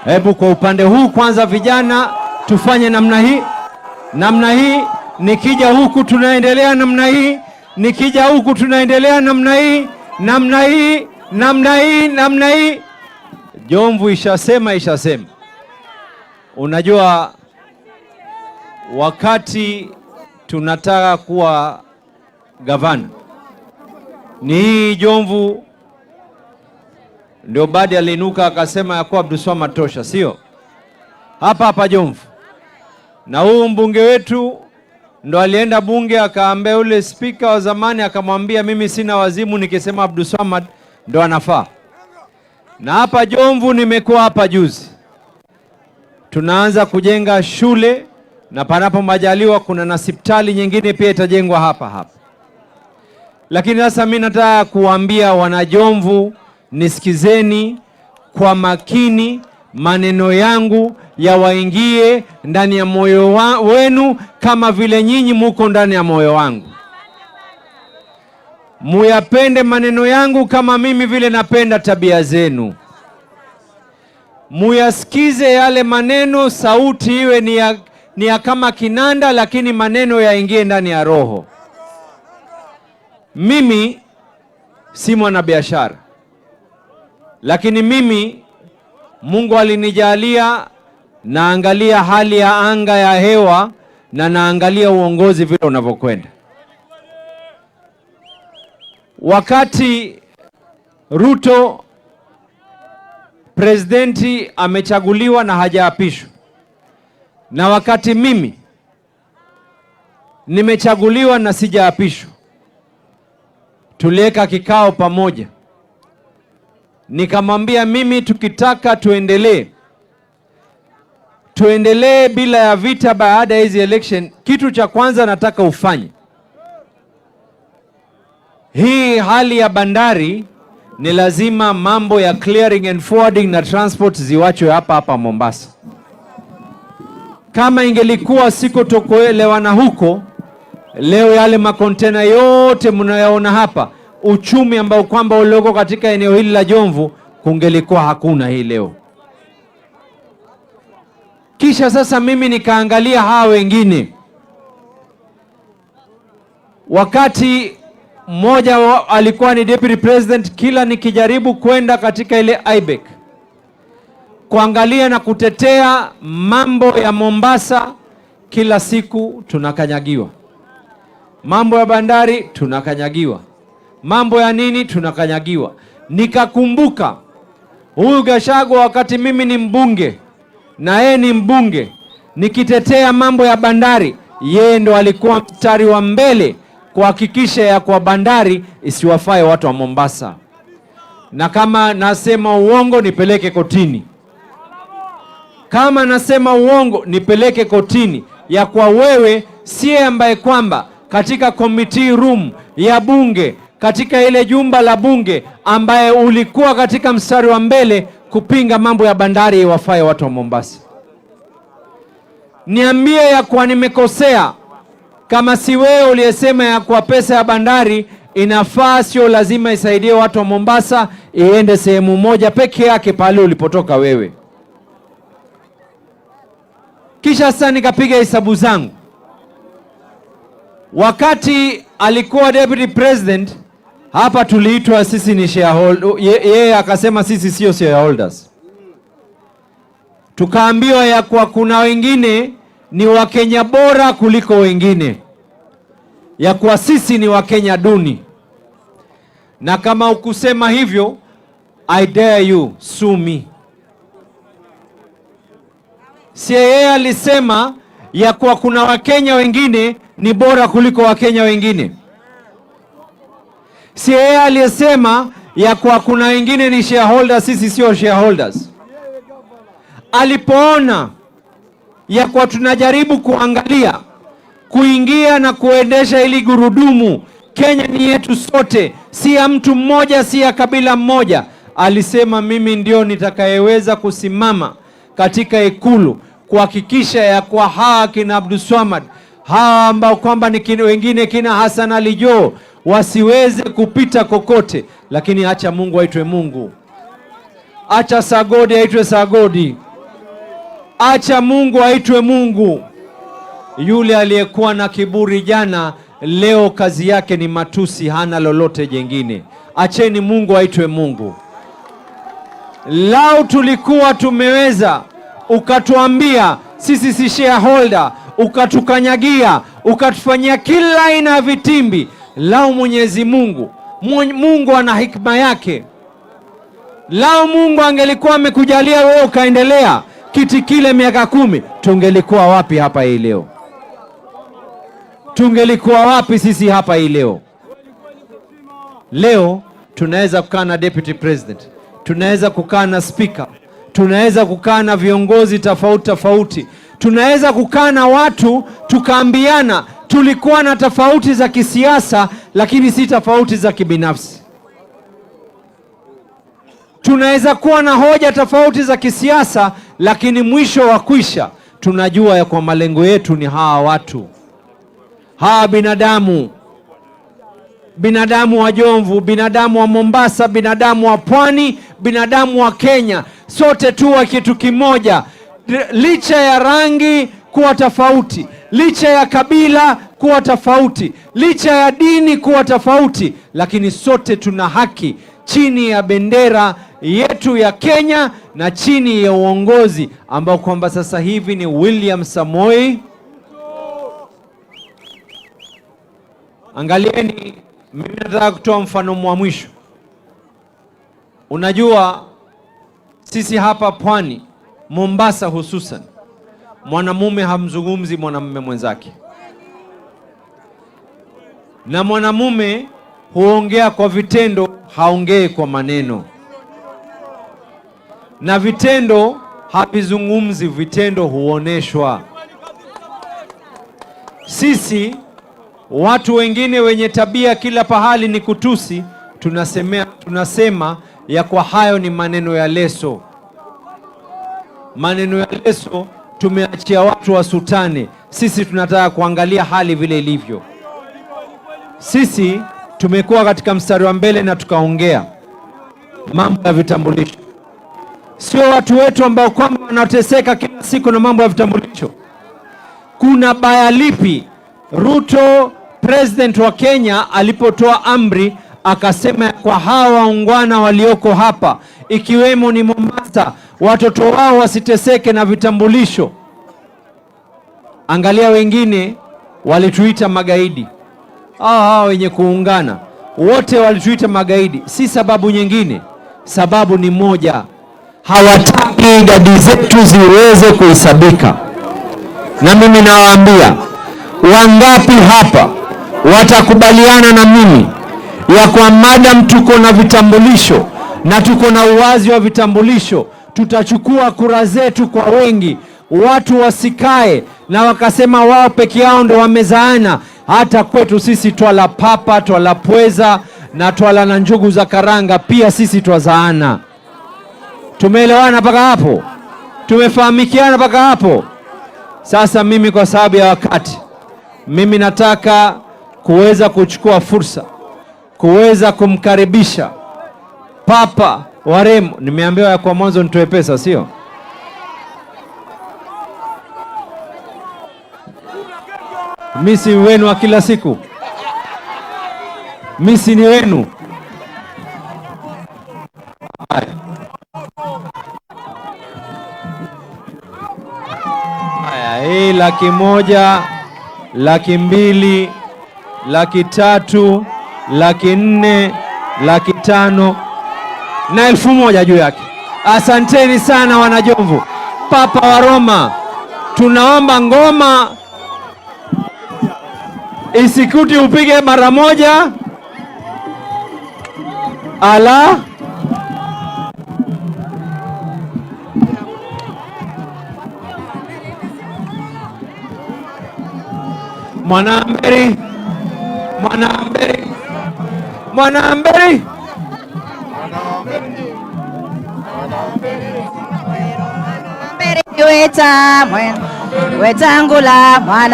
Hebu kwa upande huu kwanza, vijana tufanye namna hii, namna hii. Nikija huku tunaendelea namna hii, nikija huku tunaendelea namna hii, namna hii, namna hii, namna hii. Jomvu ishasema, ishasema. Unajua, wakati tunataka kuwa gavana ni hii Jomvu ndio Badi aliinuka akasema ya kuwa Abdulswamad tosha, sio hapa hapa Jomvu. Na huu mbunge wetu ndo alienda bunge akaambia ule spika wa zamani, akamwambia mimi sina wazimu nikisema Abdulswamad ndo anafaa. Na hapa Jomvu nimekuwa hapa juzi, tunaanza kujenga shule na panapo majaliwa kuna na hospitali nyingine pia itajengwa hapa hapa. Lakini sasa mimi nataka kuambia wanajomvu, nisikizeni kwa makini, maneno yangu yawaingie ndani ya moyo wenu kama vile nyinyi muko ndani ya moyo wangu. Muyapende maneno yangu kama mimi vile napenda tabia zenu. Muyasikize yale maneno, sauti iwe ni ya kama kinanda, lakini maneno yaingie ndani ya roho. Mimi si mwanabiashara, lakini mimi Mungu alinijalia, naangalia hali ya anga ya hewa na naangalia uongozi vile unavyokwenda. Wakati Ruto presidenti amechaguliwa na hajaapishwa, na wakati mimi nimechaguliwa na sijaapishwa, tuliweka kikao pamoja, nikamwambia mimi, tukitaka tuendelee, tuendelee bila ya vita baada ya hizi election, kitu cha kwanza nataka ufanye hii hali ya bandari ni lazima mambo ya clearing and forwarding na transport ziwachwe hapa hapa Mombasa. Kama ingelikuwa sikutokuelewana huko, leo yale makontena yote mnayaona hapa, uchumi ambao kwamba ulioko katika eneo hili la Jomvu kungelikuwa hakuna hii leo. Kisha sasa mimi nikaangalia hawa wengine, wakati mmoja alikuwa ni deputy president, kila nikijaribu kwenda katika ile IBEC kuangalia na kutetea mambo ya Mombasa, kila siku tunakanyagiwa. Mambo ya bandari tunakanyagiwa, mambo ya nini tunakanyagiwa. Nikakumbuka huyu Gachagua wakati mimi ni mbunge na yeye ni mbunge, nikitetea mambo ya bandari, yeye ndo alikuwa mstari wa mbele kuhakikisha ya kwa bandari isiwafae watu wa Mombasa. Na kama nasema uongo nipeleke kotini, kama nasema uongo nipeleke kotini, ya kwa wewe siye ambaye kwamba katika committee room ya bunge katika ile jumba la bunge ambaye ulikuwa katika mstari wa mbele kupinga mambo ya bandari iwafae watu wa Mombasa. Niambie ya kwa nimekosea, kama si wewe uliyesema ya kwa pesa ya bandari inafaa, sio lazima isaidie watu wa Mombasa, iende sehemu moja peke yake pale ulipotoka wewe. Kisha sasa nikapiga hesabu zangu. Wakati alikuwa deputy president hapa, tuliitwa sisi ni shareholder, yeye akasema sisi sio shareholders. Tukaambiwa ya kuwa kuna wengine ni Wakenya bora kuliko wengine, ya kuwa sisi ni Wakenya duni. Na kama ukusema hivyo, I dare you sue me. Si yeye alisema ya kuwa kuna Wakenya wengine ni bora kuliko Wakenya wengine? Si yeye aliyesema ya kuwa kuna wengine ni shareholders, sisi sio shareholders? Alipoona ya kuwa tunajaribu kuangalia kuingia na kuendesha ili gurudumu, Kenya ni yetu sote, si ya mtu mmoja, si ya kabila mmoja, alisema mimi ndio nitakayeweza kusimama katika Ikulu kuhakikisha ya kuwa hawa kina Abdulswamad, hawa ambao kwamba ni wengine kina Hassan Ali Joho wasiweze kupita kokote. Lakini acha Mungu aitwe Mungu, acha Sagodi aitwe Sagodi. Acha Mungu aitwe Mungu. Yule aliyekuwa na kiburi jana, leo kazi yake ni matusi, hana lolote jengine. Acheni Mungu aitwe Mungu. Lau tulikuwa tumeweza, ukatuambia sisi si shareholder, ukatukanyagia, ukatufanyia kila aina ya vitimbi. Lau Mwenyezi Mungu, Mungu ana hikma yake. Lau Mungu angelikuwa amekujalia wewe ukaendelea kiti kile miaka 10, tungelikuwa wapi hapa hii leo? Tungelikuwa wapi sisi hapa hii leo? Leo tunaweza kukaa na deputy president, tunaweza kukaa na speaker, tunaweza kukaa na viongozi tofauti tofauti, tunaweza kukaa na watu tukaambiana tulikuwa na tofauti za kisiasa, lakini si tofauti za kibinafsi. Tunaweza kuwa na hoja tofauti za kisiasa, lakini mwisho wa kwisha tunajua ya kwa malengo yetu ni hawa watu, hawa binadamu, binadamu wa Jomvu, binadamu wa Mombasa, binadamu wa Pwani, binadamu wa Kenya, sote tu wa kitu kimoja, licha ya rangi kuwa tofauti, licha ya kabila kuwa tofauti, licha ya dini kuwa tofauti, lakini sote tuna haki chini ya bendera yetu ya Kenya na chini ya uongozi ambao kwamba sasa hivi ni William Samoei. Angalieni, mimi nataka kutoa mfano wa mwisho. Unajua sisi hapa Pwani, Mombasa hususan, mwanamume hamzungumzi mwanamume mwenzake, na mwanamume huongea kwa vitendo, haongei kwa maneno, na vitendo havizungumzi, vitendo huoneshwa. Sisi watu wengine wenye tabia kila pahali ni kutusi, tunasema ya kwa hayo ni maneno ya leso. Maneno ya leso tumeachia watu wasutane. Sisi tunataka kuangalia hali vile ilivyo. Sisi tumekuwa katika mstari wa mbele na tukaongea mambo ya vitambulisho. Sio watu wetu ambao kwamba wanateseka kila siku na mambo ya vitambulisho. Kuna baya lipi? Ruto president wa Kenya alipotoa amri akasema kwa hawa waungwana walioko hapa ikiwemo ni Mombasa, watoto wao wasiteseke na vitambulisho. Angalia wengine walituita magaidi. Hawa wenye kuungana wote walituita magaidi, si sababu nyingine, sababu ni moja, hawataki idadi zetu ziweze kuhesabika. Na mimi nawaambia, wangapi hapa watakubaliana na mimi ya kwa madam tuko na vitambulisho na tuko na uwazi wa vitambulisho, tutachukua kura zetu kwa wengi. Watu wasikae na wakasema wao peke yao ndo wamezaana. Hata kwetu sisi twala papa, twala pweza na twala na njugu za karanga, pia sisi twazaana. Tumeelewana mpaka hapo? Tumefahamikiana mpaka hapo? Sasa mimi kwa sababu ya wakati, mimi nataka kuweza kuchukua fursa kuweza kumkaribisha Papa wa Remo. Nimeambiwa ya kwa mwanzo nitoe pesa, sio? Mimi si wenu wa kila siku, mimi si ni wenu. Haya, hii 100,000, 200,000, 300,000, 400,000, 500,000 na 1,000 juu yake. Asanteni sana wanajomvu. Papa wa Roma, tunaomba ngoma isikuti upige mara moja. Ala, Mwanamberi, Mwanamberi, Mwanamberi. Wetangula mwana.